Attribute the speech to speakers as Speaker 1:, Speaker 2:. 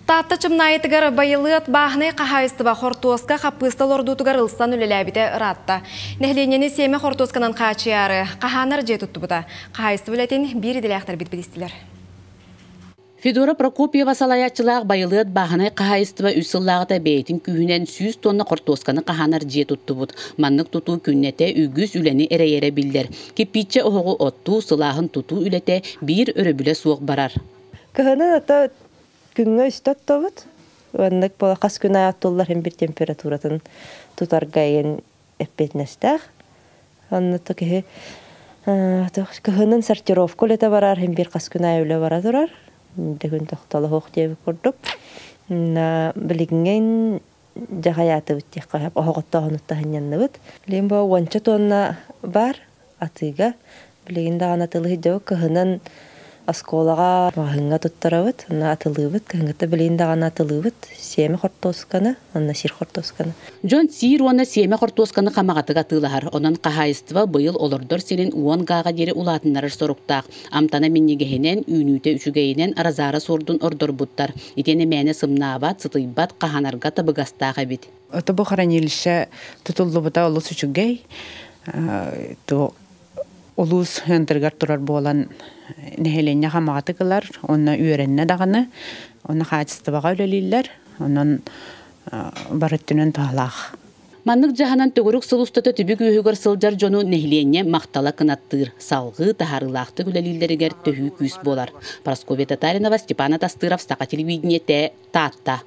Speaker 1: Таатта Чымнаайытыгар Байылыат бааһынай хаһаайыстыба хортуоска хаппыыста олордуутугар ылсан үлэлээбитэ ыраатта. Нэһилиэнньэни сиэмэ хортуосканан хааччыйаары хаһаанар дьиэ туттубута. Хаһаайыстыба үлэтин биир идэлээхтэрбит билистилэр.
Speaker 2: Федора Прокопьева салайааччылаах Байылыат бааһынай хаһаайыстыба үс сыллааҕыта бэйэтин күүһүнэн 100 тонна хортуосканы хаһаанар дьиэ туттубут. Маннык тутуу күннэтэ үгүс үлэни эрэйэрэ биллэр. Киппииччэ оһоҕу оттуу, сылааһын тутуу үлэтэ биир өрөбүлэ суох барар.
Speaker 3: Кыһынын ото күҥҥэ үстэ оттобут. Оннук буола хас күн аайы оттуллар иһин бир температуратын тутарга иһин эппиэтинэстээх. Онно то киһи кыһынын сортировка үлэтэ барар иһин бир хас күн аайы үлэ бара турар. Да күн тохтолоһуох диэбит курдук. Билигин дьаһайаатыбыт диэххэ оһоҕоттооһунуттан сынньанныбыт. Билигин бу уонча тонна бар атыыга. Билигин даҕаны атыылыы сылдьабыт. Кыһынын оскуолаҕа маҕаһыыҥҥа туттарабыт, онно атылыыбыт. Кыһыҥҥыта билигин даҕаны атылыыбыт. Сиэмэ хортуосканы уонна сир хортуосканы.
Speaker 2: Дьон сиир уонна сиэмэ хортуосканы хамаҕатык атыылаһар. Онон хаһаайыстыба быйыл олордор сирин 10 гааҕа диэри улаатыннарар соруктаах. Амтана минньигэһинэн, үүнүүтэ үчүгэйинэн Розара суордун ордорбуттар. Итиэннэ мээнэ сымнаабат, сытыйбат, хаһанарга табыгастаах эбит.
Speaker 4: Ото бу хранилище тутуллубута олус үчүгэй. Улуус ыантырыгар турар буолан нэһилиэнньэ хамаҕатык ылар, онно үөрэннэ даҕаны, онно хаачыстыбаҕа үлэлииллэр, онон бары өттүнэн туһалаах.
Speaker 2: Маннык дьаһанан төгүрүк сыл устата түбүк үөһүгэр сылдьар дьону нэһилиэнньэ махтала кынаттыыр, салҕыы таһаарыылаахтык үлэлииллэригэр төһүү күүс буолар. Прасковья Татаринова, Степан Атастыров, Саха телевидениетэ, Таатта.